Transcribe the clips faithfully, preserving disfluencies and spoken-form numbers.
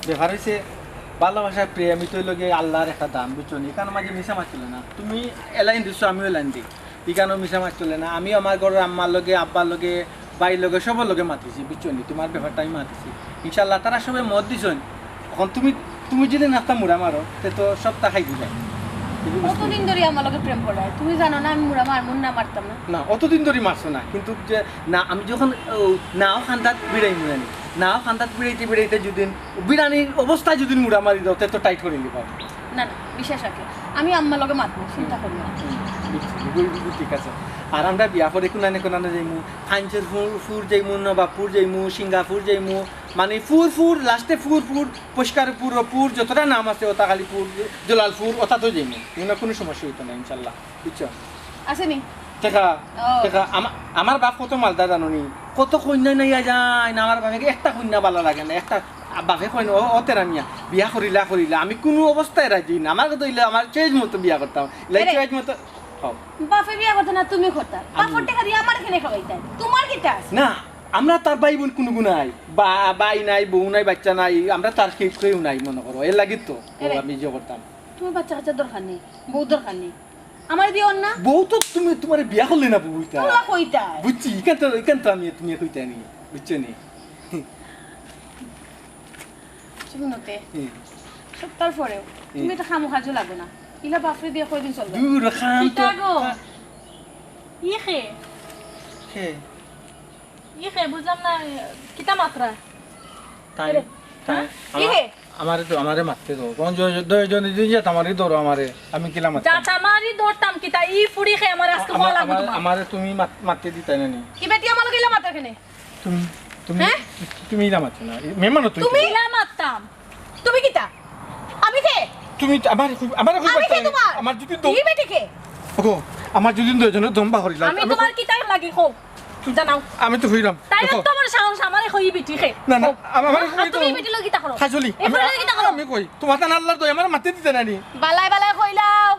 ব্যাপার অইছে, ভালোবাসার প্রেম, ইটা অইলো গিয়া আল্লার একটা দান, বুঝছো নি? ইখানর মাঝে মিছা মাত চলে না। তুমি এলাইন দিছো, আমিও এলাইন দেই। ইখানও মিছা মাত চলে না। আমি আমার ঘরর আম্মার লগে, আব্বার লগে, ভাইর লগে, সবর লগে মাতিছি, বুঝছো নি? তুমার ব্যাপারটা আমি মাতিছি। ইনশাআল্লাহ, তারা সবে মত দিছইন। অখন তুমি, তুমি যদি নাস্তা মুড়া মারো, তে তো সবতা খাই দিবায়। তুমি বুঝছো নি? কতদিন ধরি আমার লগে প্রেম করায়? তুমি জানো না আমি মুড়া মারমু না, মারতাম না। না, অতদিন ধরি মারছো না, কিন্তু যে না, আমি যখন, ও, নাও খান্দাত বিড়াইমু না নি, নাও খান্দাত বিড়াইতে বিড়াইতে যদি বিড়ানির অবস্থায় যদি মুড়া মারি দেও, তে তো টাইট করি নিবা। না, না, বিশ্বাস রাখে। আমি আম্মার লগে মাতমু, চিন্তা করিও না। হুম, বুঝছি, বুঝছি, ঠিক আছে। আর আমরা বিয়া পরে কোনানে কোনানে যাইমু, খাইঞ্চর ফুর, ফুর যাইমু, নবাবপুর যাইমু, সিঙ্গাপুর যাইমু, মানে ফুর ফুর, লাস্টে ফুর ফুর, পরিষ্কারপুর, অপুর, যতটা নাম আছে, ওতা খালি ফুর, জলালপুর, ওতাত যাইমু। ইনো কোনো সমস্যা অইতো না, ইনশাল্লাহ। বুঝছো? আছে নি? দেখা, ও। দেখা, আমা-, আমার বাপ কত মালদার জানো নি? কত কইন্যা নাইয়া যায় না, আমার বাপে একটা কইন্যা ভালা লাগে না, একটা বাপে কইন, "ও, ও তেরা মিয়া, বিয়া করিলা, করিলা।" আমি কোনো অবস্থায় রাজি না, আমার কথা অইলে আমার choice মতো বিয়া করতাম। Like এরে। Choice মতো, হও। বাপে বিয়া করতো না, তুমি করতা। আমি বাপর টেকা দিয়া আমারে কেনে খাওয়াইতায়? তুমার কিতা আছে? না, আমরা তার ভাই বইন কোনো গু নাই। বা-, ভাই নাই, বউ নাই, বাচ্চা নাই, আমরা তার কেউ, কেউ নাই মনে করো। এর লাগি তো, ও, এরে। আমি ইয়ে করতাম। তুমার বাচ্চা কাচ্চার দরকার নি, বউর দরকার নি। আমারে দিও না। বউ তো তুমি, তুমারে বিয়া করলে না বউ ইতা। তোরা কইতায়? বুঝছি, ইখান তো, ইখান তো আমি, তুমি কইতায় নি, বুঝছো নি? শুনো তে, হুম। সত্তার পরেও হুম। তুমি তো খামোখা ঝুলাগো না। ইলা বাপরে দিয়া কয়দিন চলবে? দূর, খাম তো, কিতা গো? খা- ই খে? খে? ই খে, বুঝলাম না, কিতা মাতরা? তাই, এরে, তাই, হ্যাঁ? আমার, ই খে? আমারে তো, আমারে মাততে দাও। কোন জ-, জ-, জ-, জ-, জ-, জাতামারি ধরো আমারে, আমি কিলা মাততাম? জাতামারি ধরতাম কিতা? ই ফুড়ি খে আমার আজকে আমার, হওয়া লাগবে আমার, তোমার। আমারে তুমি মাত-, মাততে দিতায় না নি? ই বেটি আমার লগে ইলা মাতরা কেনে? তুমি, তুমি, হ্যাঁ? তুমি ইলা মাতছো না। মেহমান তো তুমি তুমি? ইলা মাততাম। তুমি কিতা? আমি খে? তুমি তো আমারে কই, আমারে কই আমি খে পারতায়? তোমার? আমার যদি দম ই বেটি খে? ওগো, আমার যদি দুইজনের দম বাহরিলা, আমি আমি তোমার কিতা লাগি কও? জানাও। আমি তো কইরাম। তাই দেখো। তো তোমার সাহস আমারে কই ই বেটি খে? না, না, কও। আমার, আমার আর কই তুমি তো ই বেটি লগে কিতা করো? খাইছলি, এই আমি, বেটি লগে কিতা করো? আমি কই, তোমার তান আল্লাহর দয়া, আমারে মাততে দিতায় না নি। বালায় বালায় কইলাও।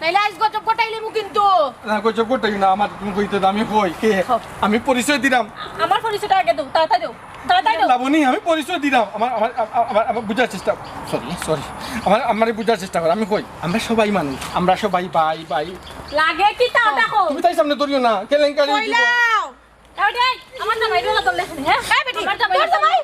নাইলে আইজ গজব ঘটাইলিমু কিন্তু। না, গজব ঘটাই না, আমার তুমি কইতে দাও, আমি কই, কে? কও। আমি পরিচয় দিরাম। আমার পরিচয়টা আগে দেও, তাড়াতাড়ি দেও, তাড়াতাড়ি দেও। লাবণী, আমি পরিচয় দিরাম। আমার, আমার, আমার, আমার বুঝার চেষ্টা, sorry, sorry। আমার, আমারে বুঝার চেষ্টা করো, আমি কই, আমরা সবাই মানুষ, আমরা সবাই ভাই, ভাই। লাগে কিতা, ওটা কও। তুমি তাই সামনে ধরিও না, কেলেঙ্কারি দিব। কইলাও। এই বেটি, আমার জামাইরে ওলা ধরলে কেনে, হ্যাঁ? এই বেটি, আমার জামাইরে তোর জামাই?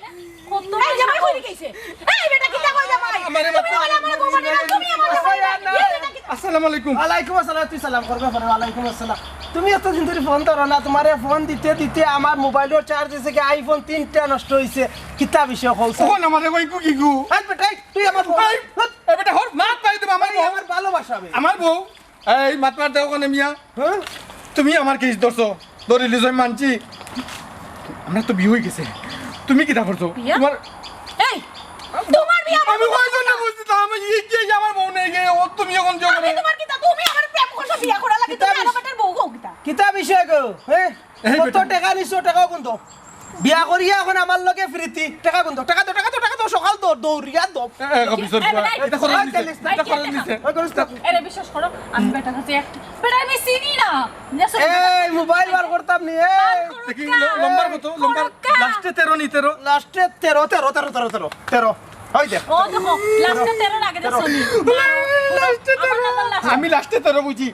কত এই জামাই সাহস। কই গেছে? এই বেটা, কিতা কই জামাই? আমারে তুমি মারতে বলে আমার বউ মানে না, তুমি আমার জামাই না। এই বেটা, কিতা? আসসালামু আলাইকুম। ওয়ালাইকুম আসসালাম, তুই সালাম করবে পরে, ওয়ালাইকুম আসসালাম। তুমি এতদিন ধরি ফোন ধরো না, তোমারে ফোন দিতে দিতে আমার মোবাইলর চার্জ অইছে গি, iPhone তিনটা নষ্ট অইছে। কিতা বিষয় কও? ফোন আমারে কই কুকি গু? এই বেটা, এই, তুই আমার বউ। এই, এই বেটা, হর মাত পাই তুমি আমার এই বউ। আমার ভালোবাসা আমি। আমার বউ? এই মাতবার দেও কেনে মিয়া? হ্যাঁ? তুমি আমার কেস ধরছো, ধরিলি যে মানছি। আমরা তো বিয়া অই গেছে, তুমি কিতা করছো? বিয়া? তোমার এই, তোমার বিয়া আমি আমার কয়জন না বুঝতে, আমি এই যে আমার বউ নেই গিয়ে, ও তুমি এখন যে আমি তোমার কিতা? তুমি আমার প্রেম করছো, বিয়া করা লাগে, তুমি কিতা আমার বেটার বউ গো কিতা? কিতা বিষয় গো? হ্যাঁ? এই কত বেটা। টেকা নিছো, টেকাও কিন্তু বিয়া করিয়া এখন আমার লগে প্রীতি। টেকা গুন দেও, টেকা দেও, টেকা দেও, টেকা দেও, সকাল দেও, দৌড়িয়া দেও। এ, এ, অফিসর এ, পুয়া, এ, এটা করে এ, নিছে, এটা করে নিছে। ওই করিস না। এরে বিশ্বাস করো, আমি বেটার কাছে এক, বেটা আমি চিনি না। এই মোবাইল বার করতাম নি, এই। দেখি ল-, নম্বর কত? নম্বর লাস্টে তেরো নি, তেরো। লাস্টে তেরো, তেরো, তেরো, তেরো, তেরো, তেরো। ওই দেখ। ও দেখো, লাস্টে তেরো লাগে দেখছো নি? লাস্টে তেরো। আমার নাম্বার লাস্টে। আমি লাস্টে তেরো বুঝি।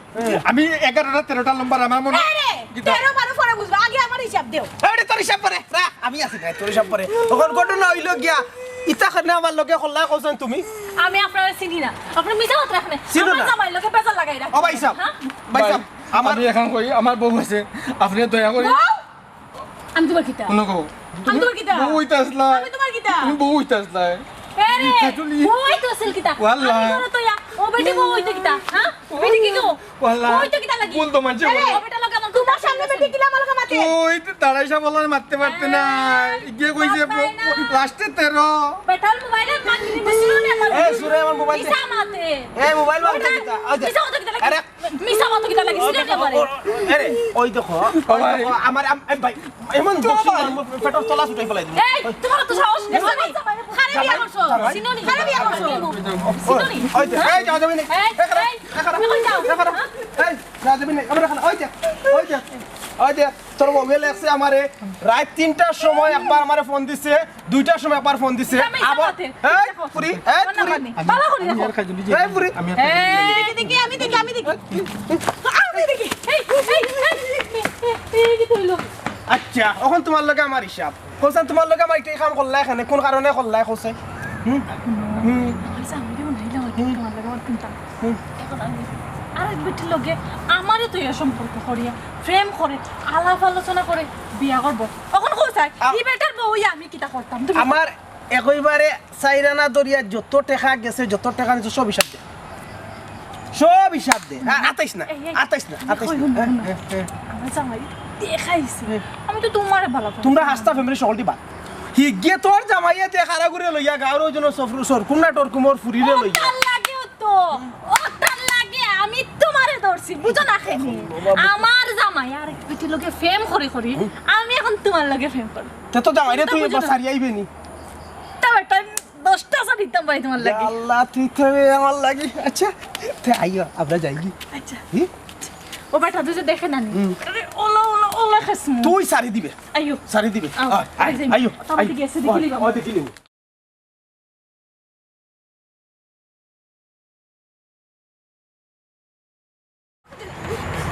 আমি এগারোটা তেরোটা নম্বর আমার মনে। আরে, কিতা? তেরো বারো পরে বুঝবা, আগে আমার হিসাব দেও। আরে তোর হিসাব পরে, রাখ, আমি আছি না, তোর হিসাব পরে। তখন ঘটনা অইলো গিয়া, ইতা কেনে আমার লগে কল্লা কইছইন তুমি? আমি আপনারে চিনি না, আপনি মিছা মাত রাখেন। চিনো না? আমার জামাইর লগে বেজার লাগাই রাখেন। ও ভাই সাহেব, হ্যাঁ? ভাই সাহেব, ভাই, আমার আমি এখন কই, আমার বউ আছে, আপনি দয়া করি বউ? আমি তোমার কিতা? হুনো গো, আমি তোমার কিতা? বউ অইতে আসলা। আমি তোমার কিতা? তুমি বউ অইতে আসলা। এ রে, কাজলি। বউ অইতে আসল কিতা? ওয়াল্লাহ। আমি ঘরে তো ইয়া, ও বেটি বউ অইতে কিতা? হ্যাঁ? বেটি কি গো? ওয়াল্লাহ। বউ অইতে কিতা লাগি? বল তো মানছে এ রে, বলে। ও বেটা লগে আমার তোমার সামনে বেটি কিলা আমার লগে মাতে? ওই তো তারাই সব বলার মারতে পারতে না। হ্যাঁ। গিয়ে কইছে বাপ নাই না। লাস্টে তেরো। বেটার মোবাইলে মাত দিতে ছিল না, আমার এ, সুরে আমার মোবাইল দে। মিছা মাতে। এ, মোবাইল মাত দে ওটা কিতা? আচ্ছা। মিছা মাতে কিতা লাগি? আরে, মিছা মাতো কিতা লাগি? সিলেট ব্যাপারে। আরে, ওই দেখো, ও ওই ভাই। দেখো, আমার আম-, এই ভাই, এমন তো বক্সিং ভাই। মারবো, পেটর তলা ছুটাই ফেলাই দিবো। এই, তোমার তো সাহস, দেখছো নি? কারে বিয়া করছো? জামাই। চিনো নি? কারে বিয়া করছো? ওই, চিনো নি? ওই দেখ, এই যাও, যাবি নি? এই, এই, এই, এই, খারাপ, তুমি কই যাও? এই খারাপ, হ্যাঁ? এই, যাও, যাবি নি? আমার এখানে, ওই দেখ, ওই দেখ। ওই যে তোর বউয়ে লেখছে আমারে, রাইত তিনটার সময় একবার আমারে ফোন দিছে, দুইটার সময় একবার ফোন দিছে। আমি আবার জামাতে, এই দেখো। ফুরি, এই মনে ফুরি, করেনি। ভালো করে আমি দেখো। আর খাইজুলি যে এই ফুরি। আমি আর খাইজুলি যে দেখি, দেখি, আমি দেখি, আমি দেখি। আমি দেখি। এই, এই, এই, এই, এই, এই, কি হইলো? আচ্ছা, অখন তুমার লগে আমার হিসাব। কইছলাম তুমার লগে আমার ইটাই কাম করলায় কেনে, কুন কারণে করলায় কইছে? হুম? হুম। আচ্ছা, আমি কেমন হইলাম আর কি, হুম। তুমার লগে আমার চিন্তা। হুম। অখন আমি আরেক বেটির লগে আমারে তো এ সম্পর্ক করিয়া, প্রেম করে, আলাপ আলোচনা করে বিয়া করবো। অখন কও চাই, আ- ই বেটার বউ অইয়া আমি কিতা করতাম? তুমি আমার একইবারে চাইরানা দরিয়া যত টেকা গেছে, যত টেকা নিছে, সব হিসাব দে। সব হিসাব দে। আ-, আতাইস না, এই, এই, আতাইস না, এই, আতাইস কই না। হুন, হ্যাঁ, হুন। হ্যাঁ, হ্যাঁ। আমার জামাই দেখাইছে। হ্যাঁ। আমি তো তুমারে ভালা পাই। তুমরা হাস্তা ফ্যামিলি সকলটি বাদ। হিগিয়ে তোর জামাইয়ে তে খাড়া করে লইয়া গাঁওর ওই জন্য সফর সর, কুমনা টোর কুমোর ফুরিরে ও লইয়া। তার লাগেও তো, ও তার লাগে আমি তুমারে ধরছি, বুঝো না কেনে? আমার জামাই আরেক বেটির লগে প্রেম করি করি, আমি অখন তুমার লগে প্রেম করবো। তে তো জামাইরে তুমি তুই তো বুঝো না। সারিয়া আইবে নি। তা বেটা, দশটা চা দিতাম ভাই তুমার লাগি। ইয়া আল্লাহ, তুই তো আমার লাগি। আচ্ছা, তে আইও, আমরা যাইগি। আচ্ছা। হুম? ও বেটা, তুই যে দেখে না নি। হুম। আরে, ওলা, ওলা, ওলা খাস মু। তুই সারি দিবে। আইও। সারি দিবে। আও, আয়, আয়, আয়, যাই। আইও, তো আমাদের আইও। গেছে দেখিলি ওই, বাবা। ওই দেখিলি।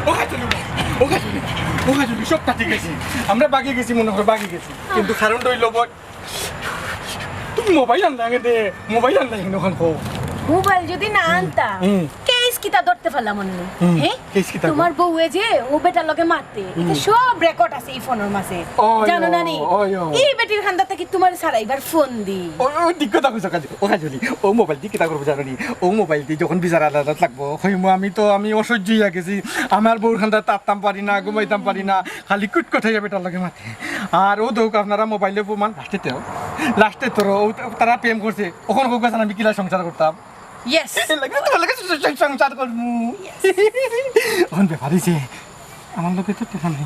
ও খাইছনি, ও খাইছনি, ও খাইছনি, সব ঠিক আছে। আমরা বাগি গেছি, মনে করো বাগি গেছি, কিন্তু কারণটা অইলো বল, তুমি মোবাইল আনলা আগে দে, মোবাইল আনলা আগে ওখান কো। মোবাইল যদি না আনতা, হুম। কেস কিতা ধরতে পারলাম মনে নেই? হুম, হ্যাঁ? কেস কিতা গো? তুমার বউয়ে যে ও বেটার লগে মাতে, ইটা হুম। সব রেকর্ড আছে ই ফোনর মাঝে। ওই, জানো না নি? ওই, ওই। ই বেটির খান্দা থাকি তুমার সারা এবার ফোন দি। ওই, ওই, ঠিক কথা কইছো কাজে। ও কাজলি, ও মোবাইল দি কিতা করবো জানো নি? ও মোবাইল দি যখন বিচার আদালত লাগবো, কইমু আমি তো, আমি অসহ্য অইয়া গেছি। আমার বউর খান্দা থাকতাম পারি না, ঘুমাইতাম পারি না, খালি কুটকুটাইয়া বেটার লগে মাতে। আর ও দেউক আপনারা মোবাইলে প্রমাণ, লাস্টে তেও, লাস্টে তোর ও তারা প্রেম করছে, অখন কউক আমি কিলা সংসার করতাম। ইয়েস। এর লাগি তোমার লগে সং-, সং-, সংসার করমু। অখন ব্যাপার অইছে, আমার লগে তো টেকা নাই।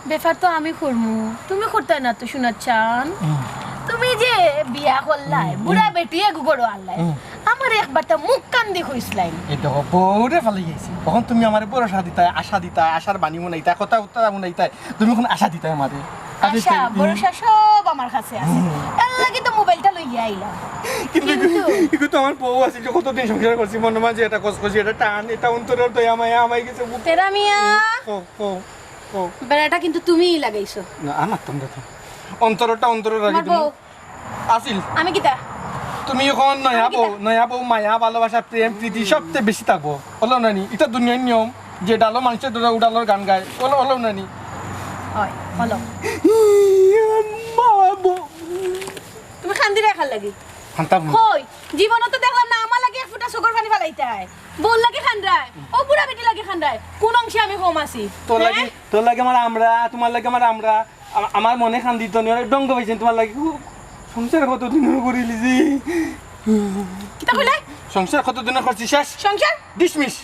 ব্যাপার তো আমি করমু, তুমি করতায় না তো, সোনার চান। হুম। তুমি যে বিয়া করলায়, হুম, বুড়া হুম। বেটি এগু গরো আনলায়, হুম। আমারে একবার তা মুখ কান দি কইছলায়। এই দেখো, বউরে ফালাই গেছি। অখন তুমি আমারে ভরসা দিতায়, আশা দিতায়, আশার বাণী হুনাইতায়, কথা উত্তরা হুনাইতায়, তুমি অখন আশা দিতায় আমারে। আশা, আশা, হুম। ভরসা সব আমার কাছে আছে। হুম। এর লাগি তো মোবাইলটা লইয়া আইলাম। কিন্তু কিন্তু এগু তো আমার বউ আছিল, কতদিন সংসার করছি, মনর মাঝে এটা কসকসি, এটা টান, এটা অন্তরর দয়া মায়া আমায় গেছে। তেরা মিয়া। ও, ও, ও। বেড়াটা কিন্তু তুমিই লাগাইছো। না, আমার তো, আমরা তো। অন্তরটা অন্তরর রাখি আমার তুমি। বউ। আছিল। আমি কিতা? তুমি অখন নয়া আমি কিতা? বউ, নয়া বউ, মায়া, ভালোবাসা, প্রেম, প্রীতি সবতে বেশি থাকবো। অইলো না নি? ইটা দুনিয়ার নিয়ম, যে ডালো মানষে ধরে উডালোর গান গায়। অইলো, অইলো না নি? অয়, অইলো। ইয়া মা বউ। তুমি কান্দিরায় কার লাগি? কান্তাম। কই? জীবনে তো দেখলাম না আমার লাগি এক ফুটা চকুর পানি ফালাইতায়। বউর লাগি কান্দায়, ও বুড়া বেটির লাগি কান্দায়। কোন অংশে আমি কম আছি? তোর লাগি, হ্যাঁ? তোর লাগি আমার আমরা, তুমার লাগি আমার আমরা। আ-, আমার মনে কান্দিত নি, অনেক ঢং পাইছি তুমার লাগি। উ, সংসার কতদিন করিলিছি? কিতা কইলে? সংসার কতদিন করছি শেষ? সংসার? ডিসমিস।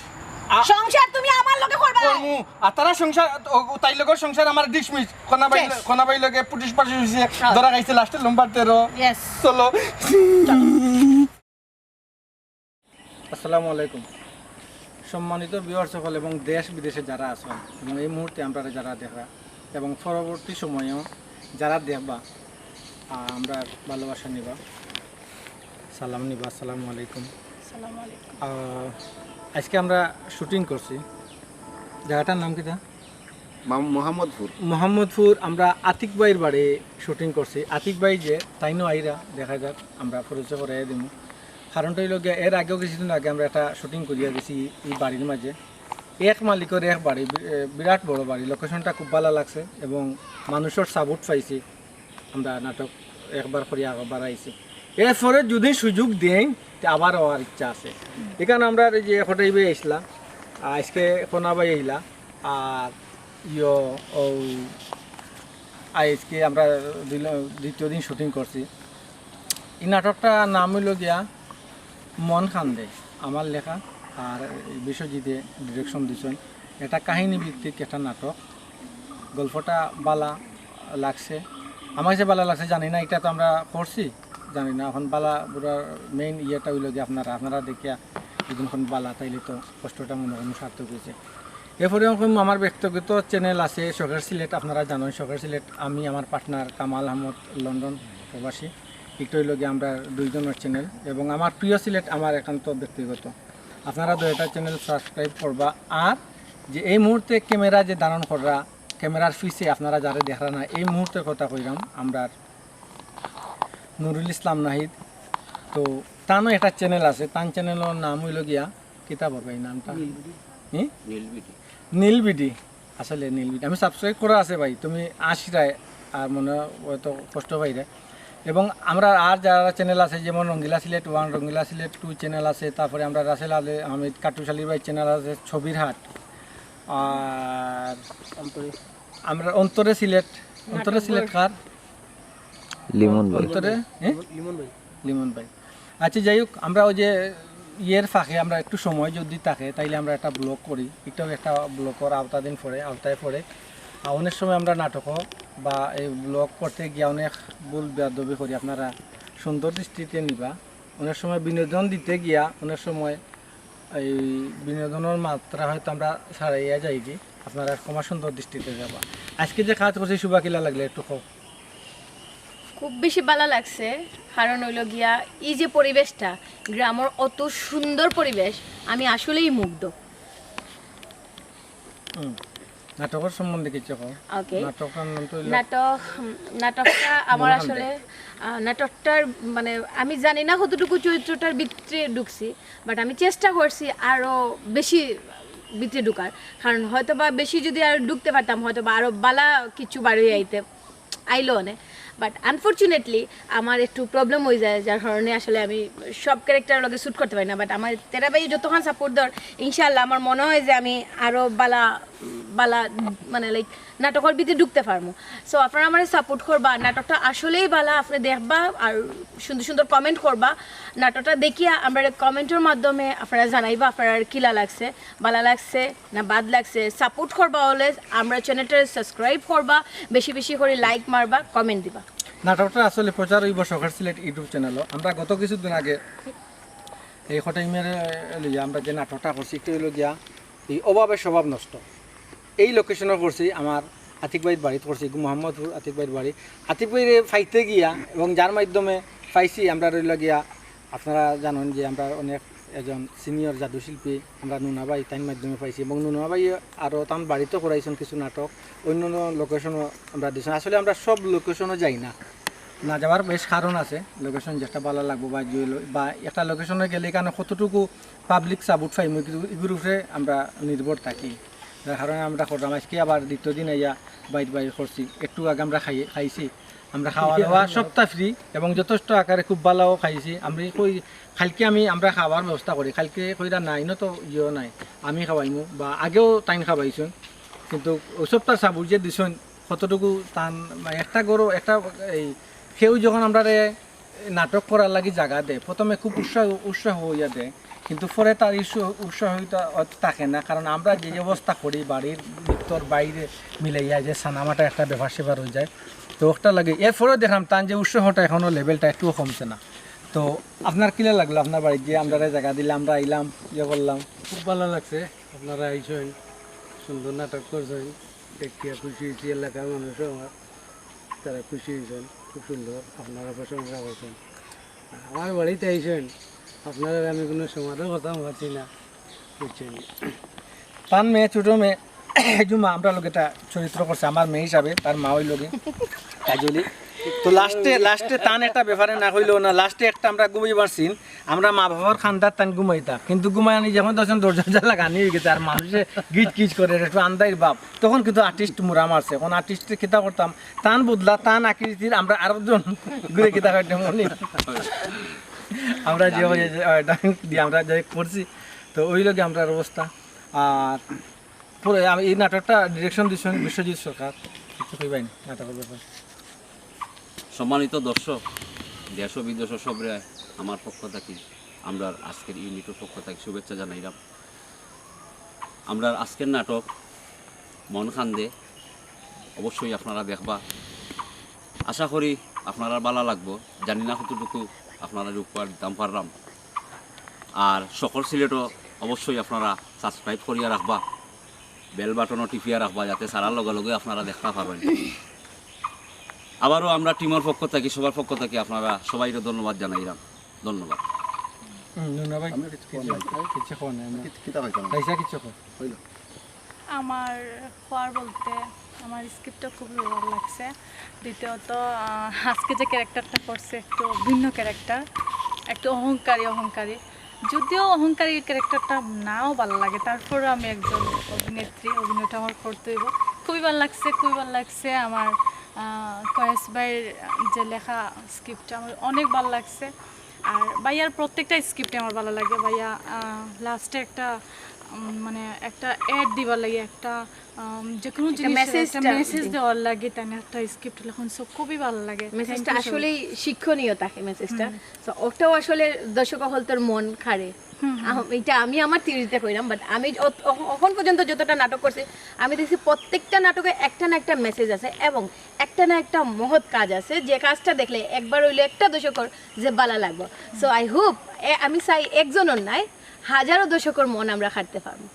আ- সংসার তুমি আমার লগে করবায়। করমু। আর তারা সংসার, ও, তাইর লগর সংসার আমার ডিসমিস। খনা ভাই, শেষ। খনা ভাই লগে পুলিশ পাশে হইছে, হ্যাঁ। ধরা খাইছে লাস্টে লম্বার তেরো। ইয়েস। চলো। চলো। আসসালামু আলাইকুম। সম্মানিত ভিউয়ার্স সকল এবং দেশ বিদেশে যারা আছেন এবং এই মুহূর্তে আমরারে যারা দেখরা এবং পরবর্তী সময়ও যারা দেখবা, আ, আমরার ভালোবাসা নিবা, সালাম নিবা। আসসালামু আলাইকুম। আসসালামু আলাইকুম। আ, আজকে আমরা শুটিং করছি, জাগাটার নাম কিতা? মাম-, মোহাম্মদপুর। মোহাম্মদপুর আমরা আতিক ভাইর বাড়ি শুটিং করছি। আতিক ভাই যে তাইনও আইরা, দেখা যাক, আমরা পরিচয় করাইয়া দিমু। কারণটা অইলো গিয়া, এর আগেও কিছুদিন আগে আমরা একটা শুটিং করিয়া গেছি এই বাড়ির মাঝে। এক মালিকর এক বাড়ি, বি-, এ, বিরাট বড় বাড়ি, লোকেশনটা খুব ভালা লাগছে এবং মানুষর সাপোর্ট পাইছি। আমরা নাটক একবার করি আবার আইছি। এরপরে যদি সুযোগ দেন, তে আবার আওয়ার ইচ্ছা আছে। এখানে আমরা এই যে কটাই ভাই আইসলা, আজকে কোনা ভাই আইলা, আর ইয়ো, ও, আজকে আমরা দুই ল-, দ্বিতীয় দিন শুটিং করছি। এই নাটকটার নাম অইলো গিয়া মন কান্দে, আমার লেখা, আর এই বিশ্বজিতে ডিরেকশন দিছইন। এটা কাহিনী ভিত্তিক একটা নাটক। গল্পটা ভালা লাগছে, আমার কাছে ভালা লাগছে, জানি না, এটা তো আমরা করছি, জানি না। এখন ভালা বুড়ার মেইন ইয়েটা অইলো গিয়া আপনারা, আপনারা দেখিয়া যদি এখন ভালা, তাইলে তো কষ্টটা মনে হয় সার্থক হয়েছে। এরপরে এরকম আমার ব্যক্তিগত চ্যানেল আছে শখের সিলেট, আপনারা জানেন শখের সিলেট, আমি, আমার পার্টনার কামাল আহমদ, লন্ডন প্রবাসী। এটা হইল গিয়ে আমরা দুইজনের চ্যানেল এবং আমার প্রিয় সিলেট আমার একান্ত ব্যক্তিগত। আপনারা দুইটা চ্যানেল সাবস্ক্রাইব করবা। আর যে এই মুহূর্তে ক্যামেরা যে ধারণ কররা, ক্যামেরার পিছে আপনারা যারে দেখরা না, এই মুহূর্তের কথা কইরাম আমরা নুরুল ইসলাম নাহিদ। তো তানও একটা চ্যানেল আছে, তান চ্যানেলের নাম হইল গিয়া কিতা বলবো এই নামটা? হুম? নীলবিডি। নীলবিডি। আসলে নীলবিডি আমি সাবস্ক্রাইব করা আছে ভাই, তুমি আশিরায় আর মনে হয়তো কষ্ট পাইরে। এবং আমরা আর যারা চ্যানেল আছে, যেমন রঙ্গিলা সিলেট ওয়ান, রঙ্গিলা সিলেট টু চ্যানেল আছে, তারপরে আমরা রাসেল আলী আহমেদ কাটুশালী ভাই চ্যানেল আছে, ছবির হাট, আর অন্তরে। আমরা অন্তরে সিলেট, অন্তরে নাটক সিলেট বই। কার? লিমন ভাই। অন্তরে, হ্যাঁ? লিমন ভাই। লিমন ভাই। আচ্ছা, যাই হোক, আমরা ওই যে ইয়ের ফাঁকে আমরা একটু সময় যদি থাকে, তাইলে আমরা একটা ব্লগ করি। এটাও একটা ব্লগর আওতাধীন পড়ে, আওতায় পড়ে। আর অনেক সময় আমরা নাটকও বা এই ব্লগ করতে গিয়া অনেক ভুল বেয়াদবি করি, আপনারা সুন্দর দৃষ্টিতে নিবা। অনেক সময় বিনোদন দিতে গিয়া অনেক সময় এই বিনোদনের মাত্রা হয়তো আমরা ছাড়াইয়া যাই কি, আপনারা ক্ষমা সুন্দর দৃষ্টিতে যাবা। আজকে যে কাজ করছি, শুভা, কিলা লাগলে একটু কও। খুব বেশি ভালা লাগছে, কারণ হইল গিয়া এই যে পরিবেশটা, গ্রামের অত সুন্দর পরিবেশ, আমি আসলেই মুগ্ধ। হুম। নাটকের সম্বন্ধে কিছু কও। ওকে। নাটকটার নাম তো হইল নাটক, উম, নাটকটা আমার মন কান্দে। আসলে, আহ, নাটকটার মানে আমি জানি না কতটুকু চরিত্রটার ভিতরে ঢুকছি, বাট আমি চেষ্টা করছি আরও বেশি ভিতরে ঢুকার, কারণ হয়তো বা বেশি যদি আর ঢুকতে পারতাম, হয়তো বা আরও ভালা কিছু বার হয়ে আইতে আইলো অনে। বাট আনফর্চুনেটলি আমার একটু প্রবলেম হয়ে যায়, যার কারণে আসলে আমি সব ক্যারেক্টার লগে শ্যুট করতে পারি না। বাট আমার তেরা ভাই যতক্ষণ সাপোর্ট দেওয়ার, ইনশাআল্লাহ আমার মনে হয় যে আমি আরও ভালা ভালা মানে লাইক নাটকের ভিতরে ঢুকতে পারবো। সো আপনারা আমার সাপোর্ট করবা, নাটকটা আসলেই ভালা, আপনি দেখবা আর সুন্দর সুন্দর কমেন্ট করবা। নাটকটা দেখিয়া আমরা কমেন্টের মাধ্যমে আপনারা জানাইবা আপনারা কিলা লাগছে, ভালা লাগছে না বাদ লাগছে। সাপোর্ট করবা অলওয়েজ, আমরা চ্যানেলটা সাবস্ক্রাইব করবা, বেশি বেশি করে লাইক মারবা, কমেন্ট দিবা। নাটকটা আসলে প্রচার হইব শখের সিলেট ইউটিউব চ্যানেলও। আমরা গত কিছুদিন আগে এই কটাই মেরে লইয়া আমরা যে নাটকটা করছি, একটু হইল গিয়া এই অভাবে স্বভাব নষ্ট। এই লোকেশনও করছি, আমার আতিক ভাইর বাড়িত করছি, মোহাম্মদপুর আতিক ভাইর বাড়ি। আতিক ভাইরে পাইতে গিয়া এবং যার মাধ্যমে পাইছি আমরা রইল গিয়া, আপনারা জানেন যে আমরা অনেক একজন সিনিয়র জাদু শিল্পী আমরা নুনা ভাই তাইর মাধ্যমে পাইছি এবং নুনা ভাই আরও তার বাড়িতে করাইছেন কিছু নাটক, অন্য অন্য লোকেশনও আমরা দিয়েছেন। আসলে আমরা সব লোকেশনও যাই না, না যাওয়ার বেশ কারণ আছে। লোকেশন যেটা ভালা লাগবো বা যে লো-, বা একটা লোকেশনে গেলে এখানে কতটুকু পাবলিক সাপোর্ট পাইমু, কিন্তু এগুর উপরে আমরা নির্ভর থাকি। যার কারণে আমরা করলাম, আজকে আবার দ্বিতীয় দিন আইয়া বাইর বাইর করছি। একটু আগে আমরা খাই-, খাইছি, আমরা খাওয়া দাওয়া সবটা ফ্রি এবং যথেষ্ট আকারে খুব ভালাও খাইছি। আমি কই, কালকে আমি, আমরা খাওয়ার ব্যবস্থা করি, কালকে কইরা নাই, ইনো তো ইয়েও নাই, আমি খাওয়াইমু বা আগেও তাইন খাওয়াইছুন, কিন্তু ওই সবটার সাপোর্ট যে দিছুন, কতটুকু তান, মানে, একটা গরু, একটা, এই, কেউ যখন আমরারে নাটক করার লাগি জাগা দেয়, প্রথমে খুব উৎসাহ, উৎসাহ হইয়া দেয়, কিন্তু পরে তার ইস্যু, উৎসাহিত অত থাকে না, কারণ আমরা যে অবস্থা করি, বাড়ির ভিতর বাইরে মিলাইয়া যে সানামাটা একটা ব্যাপার স্যাপার হয়ে যায়, তো ওটা লাগে। এরপরেও দেখলাম তান যে উৎসাহটা এখনো লেভেলটা একটুও কমছে না। তো আপনার কিলা লাগলো, আপনার বাড়িত যে আমরা জাগা দিলাম, আমরা আইলাম, ইয়ে করলাম? খুব ভালা লাগছে, আপনারা আইছেন, সুন্দর নাটক করছেন, দেখিয়া খুশি হয়েছি। এলাকার মানুষও আমার, তারা খুশি হয়েছেন, খুব সুন্দর আপনারা প্রশংসা করছেন। আমার বাড়িত আইছেন, আপনারা আমি কোনো সমাধান কথা মাতি না, বুঝছেন? তান মেয়ে, ছোট মেয়ে, জুমা, আমরা লোক একটা চরিত্র করছে, আমার মেয়ে হিসাবে, তার মা ওই লোকে, কাজলি। তো লাস্টে, লাস্টে তান একটা ব্যাপারে না কইলো না, লাস্টে একটা আমরা ঘুমাইবার সিন, আমরা মা বাবার খান্দার তান ঘুমাইতাম, কিন্তু ঘুমাই আনি যখন তখন দরজা জানলা গানি হয়ে গেছে, আর মানুষে গিজ গিজ করে, একটু আন্দাইর বাপ, তখন কিন্তু আর্টিস্ট মুরা মারছে। এখন আর্টিস্টে কিতা করতাম, তান বদলা, তান আকৃতির আমরা আরো জন ঘুরে কিতা করতাম মনে। আমরা যে ওই যে, ওই ডাইন দিয়ে আমরা যে করছি, তো ওই লোকে আমরা অবস্থা। আর পরে আমি এই নাটকটা ডিরেকশন দিচ্ছেন বিশ্বজিৎ সরকার, কিছু কইবাই না নাটকের ব্যাপারে। সম্মানিত দর্শক, দেশ ও বিদেশ ও সবরে আমার পক্ষ থাকি, আমরা আজকের ইউনিটের পক্ষ থাকি শুভেচ্ছা জানাইলাম। আমরা আজকের নাটক মন কান্দে, অবশ্যই আপনারা দেখবা। আশা করি আপনারা ভালা লাগবো। জানি না কতটুকু আপনারা উপকার দিতাম পারলাম। আর শখর সিলেটও অবশ্যই আপনারা সাবস্ক্রাইব করিয়া রাখবা। বেল বাটনও টিপিয়া রাখবা, যাতে ছাড়ার লগে লগে আপনারা দেখতা পারইন। আবারও আমরা টিমর পক্ষ থাকি, সবার পক্ষ থাকি আপনারা সবাইরে ধন্যবাদ জানাইলাম। ধন্যবাদ। হুম, নুনা ভাই, আমরা কিছু কিছু, কম নাই। কিছু কম নাই, আমরা কিতা কইতাম? রাইসা কিছু কম। হইল। আমার কওয়ার বলতে, আমার স্ক্রিপ্টটা খুবই ভালো লাগছে। দ্বিতীয়ত, আহ, আজকে যে ক্যারেক্টারটা করছে, একটু ভিন্ন ক্যারেক্টার, একটু অহংকারী অহংকারী। যদিও অহংকারী ক্যারেক্টারটা নাও ভালো লাগে, তারপরেও আমি একজন অভিনেত্রী, অভিনয়টা আমার করতে হইব। খুবই ভালো লাগছে, খুবই ভালো লাগছে আমার, আহ, কয়েস ভাইয়ের যে লেখা স্ক্রিপ্টটা আমার অনেক ভালো লাগছে। আর ভাইয়ার প্রত্যেকটা স্ক্রিপ্টে আমার ভালো লাগে। ভাইয়া, আহ, লাস্টে একটা, উম, মানে, একটা অ্যাড দিবার লাগে, একটা, উম, যে কোনো একটা জিনিসের message একটা টা মেসেজ দিই। দেওয়ার লাগে, তাই না? একটা স্ক্রিপ্ট লেখন, so খুবই ভালো লাগে। মেসেজটা Thank you so আসলেই শিক্ষণীয় থাকে মেসেজটা। হুম। So ওটাও আসলে দর্শক হলতর মন খাড়ে। হুম, হুম। আহ, এটা আমি আমার থিওরিতে কইলাম, বাট আমি অত-, অখ-, এখন পর্যন্ত যতটা নাটক করছি, আমি দেখছি প্রত্যেকটা নাটকে একটা না একটা মেসেজ আছে এবং একটা না একটা মহৎ কাজ আছে, যে কাজটা দেখলে একবার হইলে একটা দর্শকর যে ভালো লাগবো। So I hope, এ, আমি চাই একজনর নাই, হাজারো দর্শকর মন আমরা খাটতে পারবো।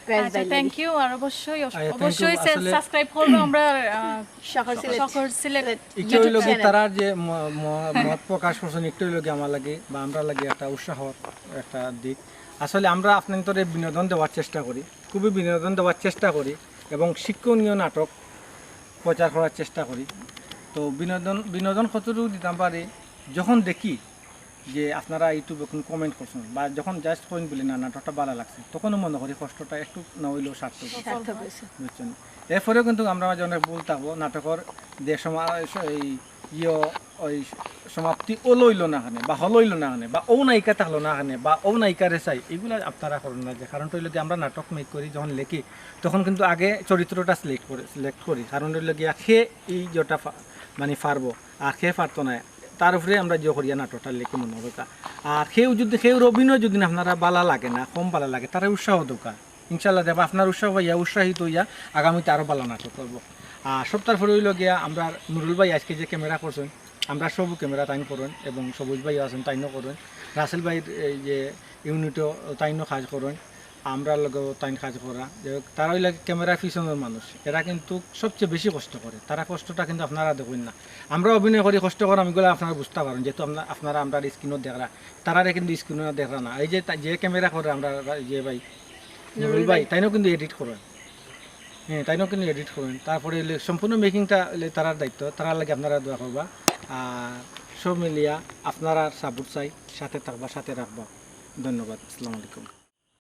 প্রেস আচ্ছা, বাইর থ্যাংক লাগি। ইউ। আর অবশ্যই, আচ্ছা, thank you। অবশ্যই আসলে সাবস্ক্রাইব করবো আমরা, আহ, শখর সিলেট। শখর সিলেট একটু হইল YouTube কি চ্যানেল। তারা যে ম-, ম-, মত প্রকাশ করছেন, একটু হইল কি আমার লাগি বা আমরা লাগি একটা উৎসাহ, একটা দিক। আসলে আমরা আপনাদের বিনোদন দেওয়ার চেষ্টা করি, খুবই বিনোদন দেওয়ার চেষ্টা করি এবং শিক্ষণীয় নাটক প্রচার করার চেষ্টা করি। তো বিনোদন, বিনোদন কতটুকু দিতাম পারি, যখন দেখি যে আপনারা ইউটিউবে কোনো কমেন্ট করছেন বা যখন জাস্ট কইন বলে না, নাটকটা ভালো লাগছে, তখনও মনে করি কষ্টটা একটু না হইলেও সার্থক হইছে। সার্থক হইছে। বুঝছেন? এরপরেও কিন্তু আমরা মাঝে অনেক ভুল থাকবো, নাটকর যে সমা-, এই ইয়ে, ওই সমাপ্তি ও লইল না এখানে বা হল হইল না এখানে বা ও নায়িকা থাকলো না এখানে বা ও নায়িকারে চাই, এগুলা আপনারা করুন না। যে কারণটা হইলো কি, আমরা নাটক মেক করি, যখন লেখি তখন কিন্তু আগে চরিত্রটা সিলেক্ট করে, সিলেক্ট করি, কারণ হইলো গিয়া কে এই যেটা ফা-, মানে পারবো আর কে পারতো না, তার উপরে আমরা যে করিয়া নাটকটা লেখি মনে হবে তা। আর কেউ যদি, কেউর অভিনয় যদি আপনারা ভালা লাগে না, কম ভালা লাগে, তারে উৎসাহ দরকার। ইনশাল্লাহ দেখবা আপনার উৎসাহ পাইয়া, উৎসাহিত হইয়া আগামীতে আরো ভালা নাটক করবো। আর সপ্তাহ পরে হইলো গিয়া আমরা নুরুল ভাই আজকে যে ক্যামেরা করছেন, আমরা সবু ক্যামেরা তাইন করেন এবং সবুজ ভাইও আছেন, তাইনও করেন। রাসেল ভাইর এই যে ইউনিটও তাইনও কাজ করেন, আমরার লগেও তাইন কাজ করা। যাই হোক, তারা হইলা ক্যামেরার পিছনের মানুষ, এরা কিন্তু সবচেয়ে বেশি কষ্ট করে। তারা কষ্টটা কিন্তু আপনারা দেখইন না। আমরা অভিনয় করি, কষ্ট করি, আমি এগুলা আপনারা বুঝতা পারইন, যেহেতু আমরা, আপনারা আমরার স্ক্রিনও দেখরা, তারারে কিন্তু স্ক্রিনও দেখরা না। এই যে তা-, যে ক্যামেরা করে আমরা, যে ভাই, নুরুল নুরুল ভাই, ভাই। তাইনও কিন্তু এডিট করেন। হ্যাঁ, তাইনও কিন্তু এডিট করেন। তারপরে হইলে সম্পূর্ণ মেকিংটা হইলে তারার দায়িত্ব, তারার লাগি আপনারা দোয়া করবা। আর সব মিলিয়া আপনারা সাপোর্ট চাই, সাথে থাকবা, সাথে রাখবা। ধন্যবাদ, আসসালামু আলাইকুম।